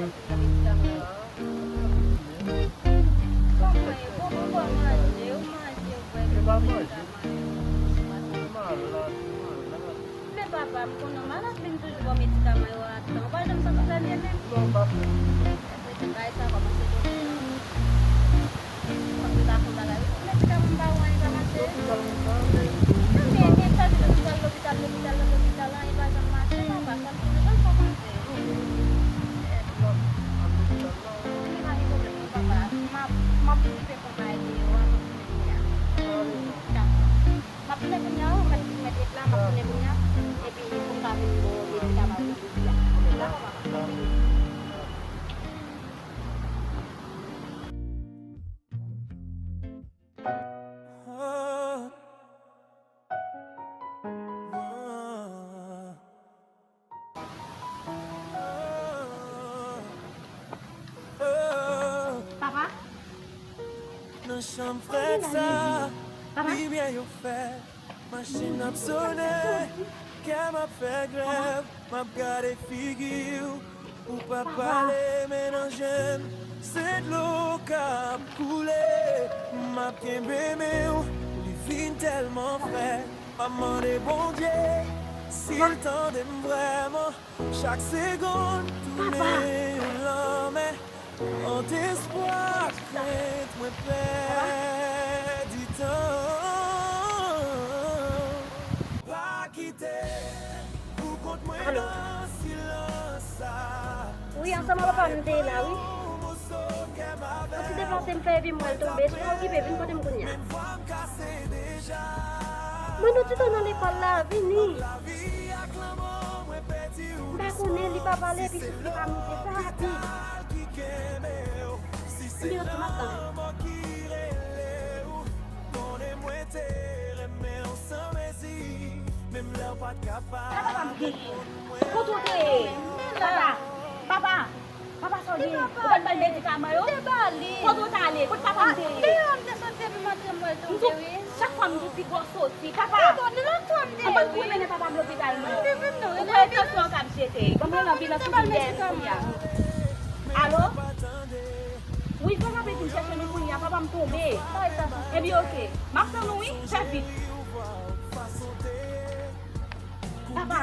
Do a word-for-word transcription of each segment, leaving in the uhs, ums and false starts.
Kòman e? Bon, bon, bon, manje, ou manje, ou bwè, ou manje. Men papa, m konnen w malad, men m toujou ba w medikaman yo a tan. Ou pa janm santi w fè byen menm? Non, m pa fè. Epi bagay sa kòmanse tounen. Fòk m ta fè yon bagay wi pou medikaman m pa wè anyen pa mache. Lopital mwen pa ale. Ebyen, ebyen, chak jou m pral lopital, lopital, lopital, anyen pa janm mache, papa, sa m tounen, jan sa kòmanse. Ebyen, pa gen pwoblèm non, papa. M ap, m ap okipe fè yon bagay deyò a, m ap tounen kounye a. Dakò. M ap tounen kounye a, ou mèt, ou mèt ret la, m ap tounen kounye a. Epi, pou m ka vin ba w medikaman yo jodi a. Dakò, papa. Papa? Nan chanm frèt sa, limyè yo fèt, machin ap sonnen, kè m ap fè grèv, m ap gade figi w, ou pa pale, men nan je m, se dlo k ap koule, m ap kenbe men w, li vin tèlman frèt, m ap mande Bondye si l tande m vrèman. Chak segonn tounen yon lanmè. Ant espwa ak krent, mwen pèdi tan. Pa kite pou kont mwen nan silans sa. Wi, ansanm ak papa m te ye la, wi. Yon ti deplase m fè epi m wè l tonbe. Estou pa okipe, vin kote m kounye a. Mwen nou ti tan nan lekòl la, vini. M pa konnen, li pa pale epi souf li pa moute, fè rapid. Ebyen, ok, m ap tann. Sa papa m genyen? Kote w te ye? Papa, papa, papa, sa w genyen? Ou pa t bay medikaman yo? Kote w t ale? Kote papa m te ye? Deyò, m te soti epi m antre m wè l tonbe, wi. Chak fwa m di pi gwo soti, papa. Anba kouri mennen papa m lopital non. Ou kwè tansyon an k ap jete? Ban m rele anbilans pou vin dèyè nou kounye a. Alo? Wi, fè rapid vin chèche nou kounye a, papa m tonbe. Ebyen, ok. M ap tann ou, wi, fè vit. Papa.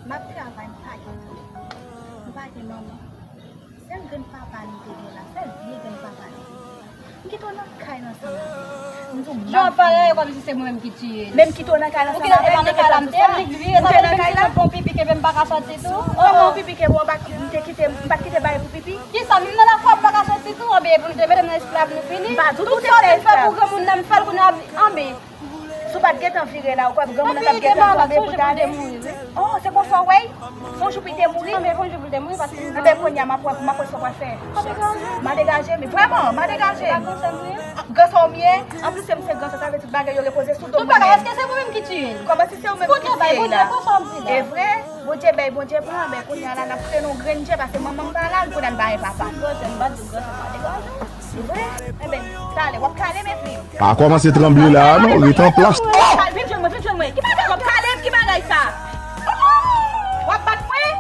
M ap travay, m pa gen tande. M pa gen manman. Sèl grann papa nou te gen la, sèl vye grann papa nou te gen. M kite w nan kay nan ansanm avè w. M di w m ap vini. Jan w ap pale a, e kòmsi se mwen menm ki tiye l. Men m kite w nan kay nan ansanm avè l, m te gen tan tou sa. M te nan kay la. Bon pipi ke m pa ka soti tou. Kòman yon pipi ke w pa, m te kite, m pa t kite bagay pou pipi? Kisa, menm nan lafwa m pa ka soti tou, anben epi nou te mete m nan esklav, nou fini. M pa di w tou te fè esklav. Tout sa w te fè pou granmoun nan, m fè l kounye a, anben. Si w pa t gentan vire la, ou kwè granmoun nan t ap gentan tonbe pou ta ale? Oh, se konsa w wè l? Fon jou pou l te mouri? Anben, fon jou pou l te mouri, paske... Anben, kounye a, m ap wè, m ap wè sa w pral fè. M a degaje, men vrèman, m a degaje. Gran sa w m ye, anplis se m se gran sa, sa vle di tout bagay yo repoze sou do m mwen menm. Èske se mwen menm ki tiye l? Kòman si se ou menm ki tiye l la? E vre, Bondye bay, Bondye pran, men kounye a la, n ap trennen yon grenn je, paske manman m pa la, l konnen l pa gen papa. Gran sa, m pa di gran sa, m a degaje. Vre? Enben, talè, w ap kale men plim. Pa kòmanse tranble la a non, ret an plas. Vin jwenn mwen, vin jwenn mwen. Ki bagay w ap kale m, ki bagay sa? W ap bat mwen?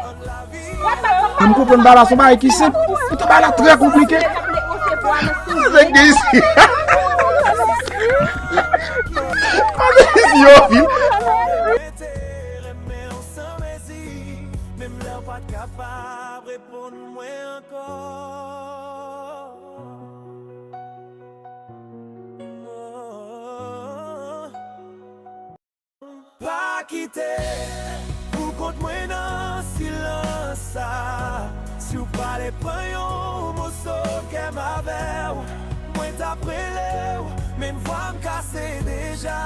W ap bat mwen? M konprann bagay la se yon bagay ki senp, poutan bagay la trè konplike. Nèg de isi. Nèg de isi yo vin. Menm lè w pa t kapab reponn mwen ankò. Pa kite pou kont mwen nan silans sa. Si w pale, pran yon moso kè m avè w. Mwen t ap rele w, men vwa m kase deja.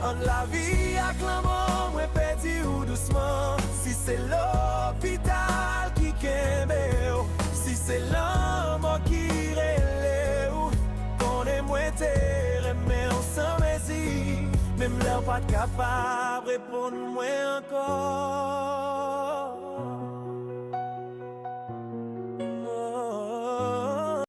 Ant lavi ak lanmò, mwen pèdi w dousman. Si se lopital ki kenbe w, si se lanmò ki rele w, konnen mwen te renmen w san mezi. Menm lè w pa t kapab reponn mwen ankò.